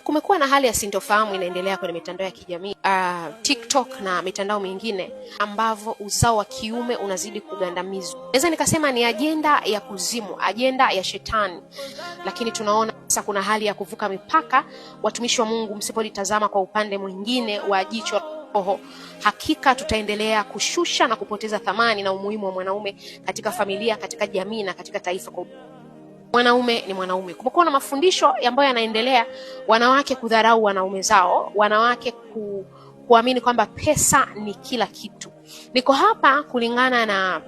Kumekuwa na hali ya sintofahamu inaendelea kwenye mitandao ya kijamii TikTok na mitandao mingine ambavyo uzao wa kiume unazidi kugandamizwa. Naweza nikasema ni ajenda ya kuzimu, ajenda ya shetani, lakini tunaona sasa kuna hali ya kuvuka mipaka. Watumishi wa Mungu, msipolitazama kwa upande mwingine wa jicho roho, hakika tutaendelea kushusha na kupoteza thamani na umuhimu wa mwanaume katika familia, katika jamii na katika taifa kwa mwanaume ni mwanaume. Kumekuwa na mafundisho ambayo yanaendelea, wanawake kudharau wanaume zao, wanawake kuamini kwamba pesa ni kila kitu. Niko hapa kulingana na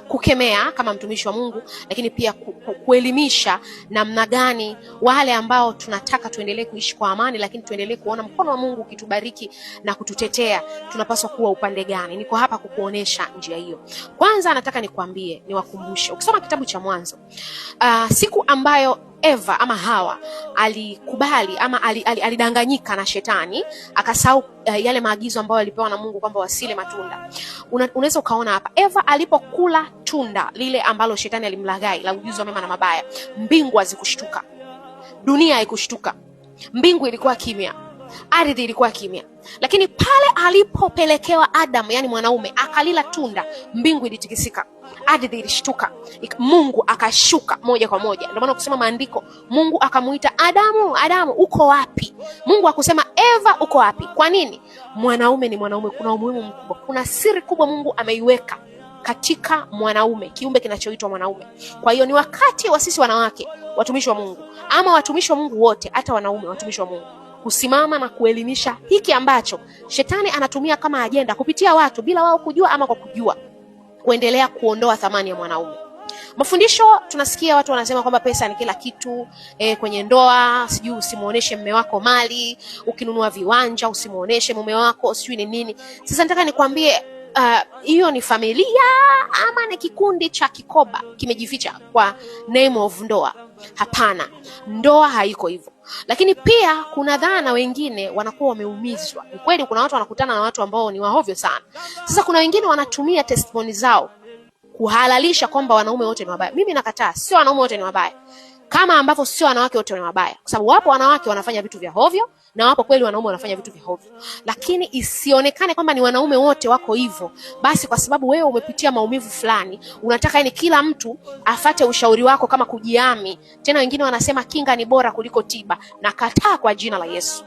kukemea kama mtumishi wa Mungu, lakini pia kuelimisha namna gani wale ambao tunataka tuendelee kuishi kwa amani, lakini tuendelee kuona mkono wa Mungu ukitubariki na kututetea, tunapaswa kuwa upande gani. Niko hapa kukuonesha njia hiyo. Kwanza nataka nikwambie, niwakumbushe, ukisoma kitabu cha Mwanzo, siku ambayo Eva ama Hawa alikubali ama alidanganyika na shetani akasahau yale maagizo ambayo alipewa na Mungu kwamba wasile matunda. Unaweza ukaona hapa Eva alipokula tunda lile ambalo shetani alimlaghai la ujuzi wa mema na mabaya, mbingu hazikushtuka, dunia haikushtuka, mbingu ilikuwa kimya, ardhi ilikuwa kimya. Lakini pale alipopelekewa Adam, yani mwanaume, akalila tunda, mbingu ilitikisika, ardhi ilishtuka, Mungu akashuka moja kwa moja. Ndio maana ukisoma maandiko, Mungu akamuita Adamu, Adamu uko wapi? Mungu akusema Eva uko wapi? Kwa nini? Mwanaume ni mwanaume, kuna umuhimu mkubwa, kuna siri kubwa Mungu ameiweka katika mwanaume, kiumbe kinachoitwa mwanaume. Kwa hiyo ni wakati wa sisi wanawake watumishi wa Mungu, ama watumishi wa Mungu wote, hata wanaume watumishi wa Mungu, kusimama na kuelimisha hiki ambacho shetani anatumia kama ajenda kupitia watu bila wao kujua ama kwa kujua, kuendelea kuondoa thamani ya mwanaume. Mafundisho tunasikia watu wanasema kwamba pesa ni kila kitu, kwenye ndoa sijui usimuoneshe mume wako mali, ukinunua viwanja usimuoneshe mume wako sijui ni nini. Sasa nataka nikwambie hiyo ni familia ama ni kikundi cha kikoba kimejificha kwa name of ndoa? Hapana, ndoa haiko hivyo. Lakini pia kuna dhana, wengine wanakuwa wameumizwa. Ni kweli kuna watu wanakutana na watu ambao ni wahovyo sana. Sasa kuna wengine wanatumia testimony zao kuhalalisha kwamba wanaume wote ni wabaya. Mimi nakataa, sio wanaume wote ni wabaya, kama ambavyo sio wanawake wote ni wabaya, kwa sababu wapo wanawake wanafanya vitu vya hovyo na wapo kweli wanaume wanafanya vitu vya hovyo, lakini isionekane kwamba ni wanaume wote wako hivyo. Basi kwa sababu wewe umepitia maumivu fulani, unataka yani kila mtu afate ushauri wako kama kujiami. Tena wengine wanasema kinga ni bora kuliko tiba. Nakataa kwa jina la Yesu.